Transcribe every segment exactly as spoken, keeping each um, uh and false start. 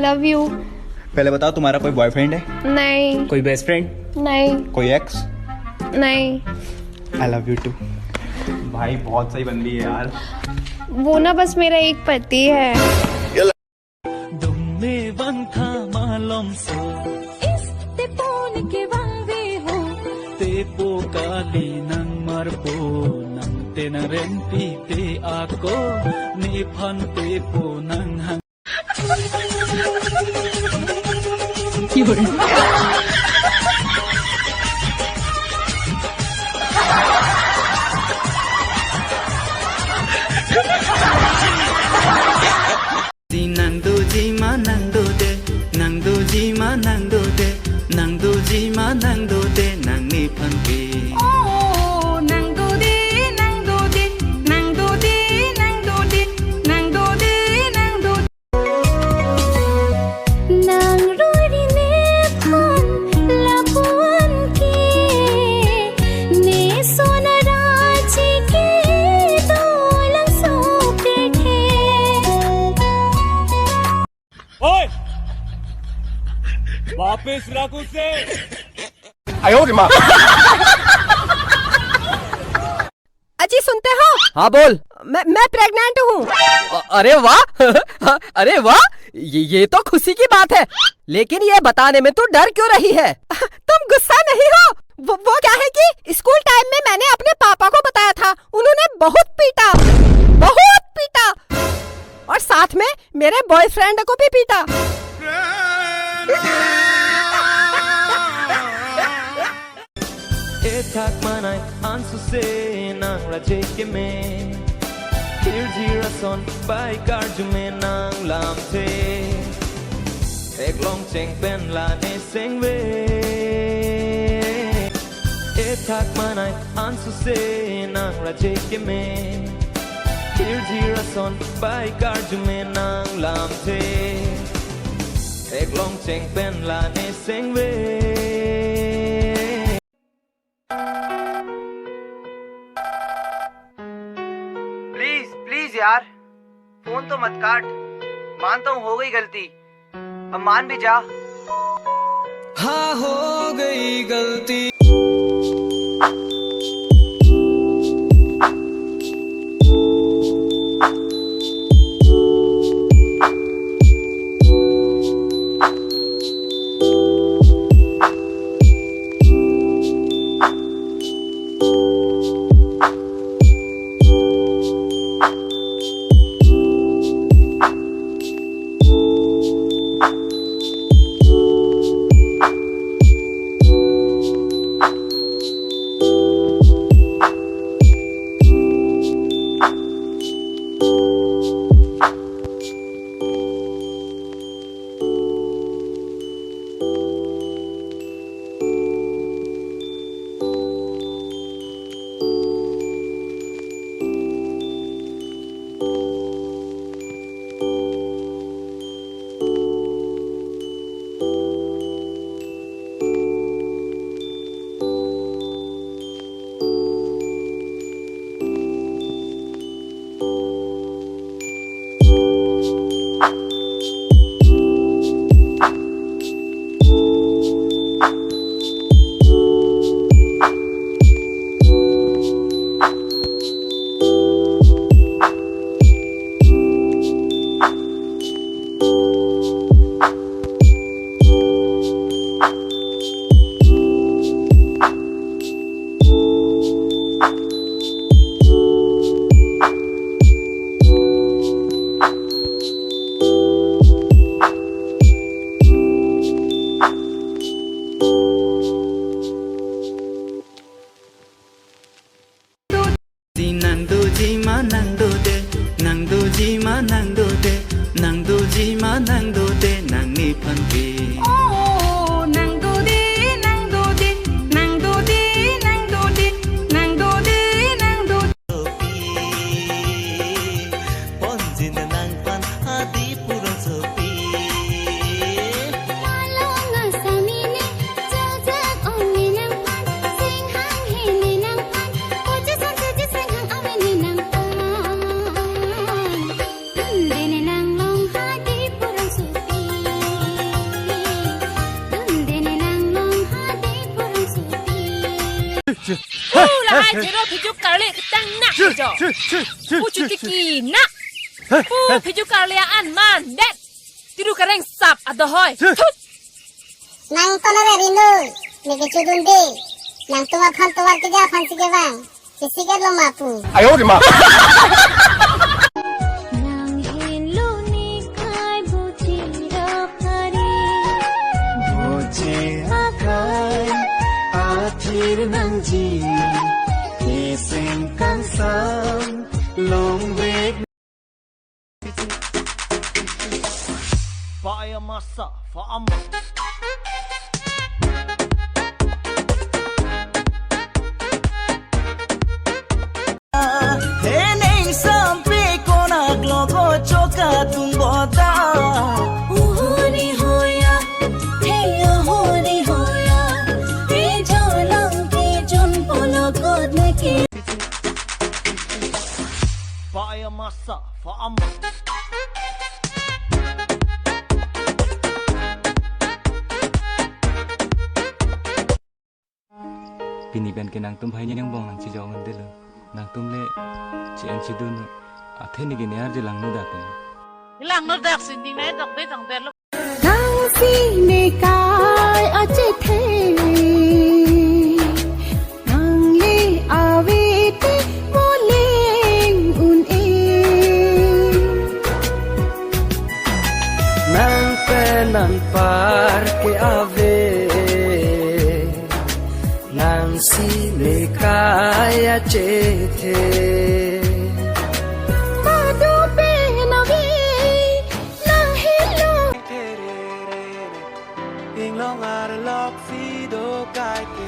Love you. पहले बताओ, तुम्हारा कोई बॉयफ्रेंड है? नहीं। कोई बेस्ट फ्रेंड? नहीं। कोई एक्स? नहीं। I love you too. भाई, बहुत सही बंदी है यार। वो ना बस मेरा एक पति है। Dum me vangtha malom so. Is, te pon ke vangve ho. Tepo kali nang marpo, nang te nang rempi te ako, nephan tepo nang hang. Di nang doji ma nang dode, nang doji ma nang dode, nang doji ma nang dode, nangnephan ke. Oh, nang dode, nang dode, nang dode, nang dode, nang dode, nang dode. Nang ruri nephan lapuan ke, ne sona raji ke dolang sopre ke. ओए! वापस रख उसे। आयो रे माँ। अजी, सुनते हो? हाँ, बोल। मैं, मैं प्रेग्नेंट हूँ। अ-, अरे वाह। अरे वाह, ये, ये तो खुशी की बात है, लेकिन ये बताने में तू डर क्यों रही है? तुम गुस्सा नहीं हो? वो, वो क्या है कि स्कूल टाइम में मैंने अपने पापा को बताया था, उन्होंने बहुत पीटा, बहुत पीटा, और साथ में मेरे बॉयफ्रेंड को भी पीटा। Ethak manai ansose nang raje keme. Hirjir ason pai karjume nang lamthe. Theklong cheng pen la ne sengve. Ethak manai ansose nang raje keme. Hirjir ason pai karjume nang lamthe. Theklong cheng pen la ne sengve. Please, please यार, फोन तो मत काट। मानता हूँ हो गई गलती, अब मान भी जा। हाँ, हो गई गलती। Pu lahai thero phiju karle ketang na jo. Pu chutiki na. Pu phiju karle an mandet. Tiru kareng sap adohoi. Thut. Nang tonare rindu, neke chudunde. Nangtum aphan tovar keja aphan si kevang. Isi ke lo ma pu. Ayo di ma. Nang henlo ne kai boche ra pare. Boche akai, athir nangji, keseng kangsam, longvek. Fire masa, fire. Heneng sampe konak logo choka tung bota. Uhuri hoya, heyo huri hoya, ejo lang ke jun polo kot neke. Fire masa, fire. Pini pen ke nangtum hai nyang bong nang chijong an delo. Nangtum le chi an chidun athe neke ne arje langno dak te. Langno dak si ning nai dok be dang delo. Nang si ne kai achethe. Nang le ave te moleng un-e. Nang pen anpar ke ave. Nang si ne kai achethe. Madu pen ave nang helo. Inglong arlok si do kai ke.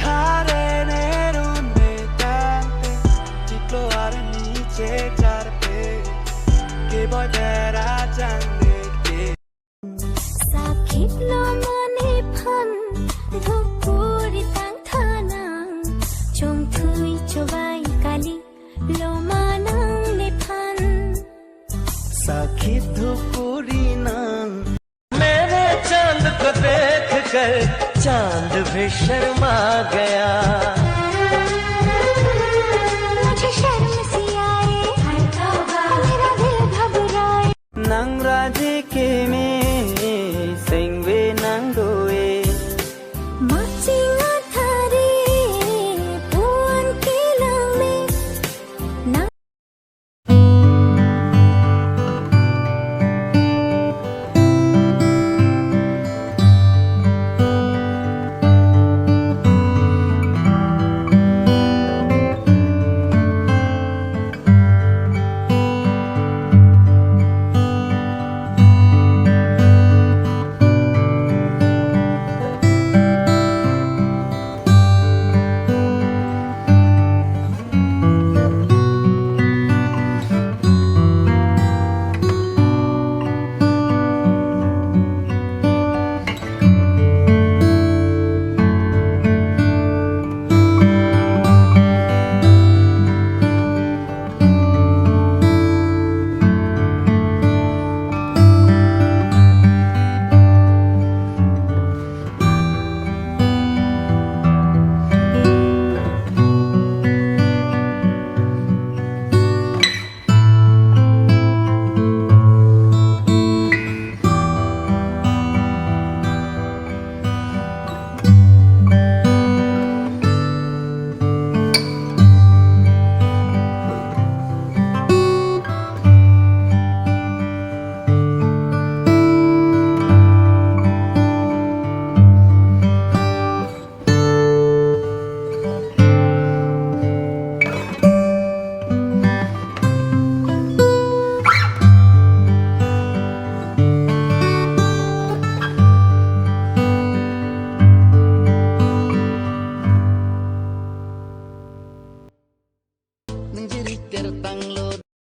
Thare nerun me tangte. Chiklo arni che charte. Ke boy bera chang de ke. Sakit lo mane phan, dhukuri tang thanang, chongthui chovai kali, lo manang ne phan. Sakit dhukuri nang. मैंने चांद को देखकर चांद भी शर्मा गया। मुझे शर्म सी आए, मेरा दिल घबराए। Nang raje keme sengve nang do-e. Maching athare puan kelang me. Nang Nang jiri ter tanglo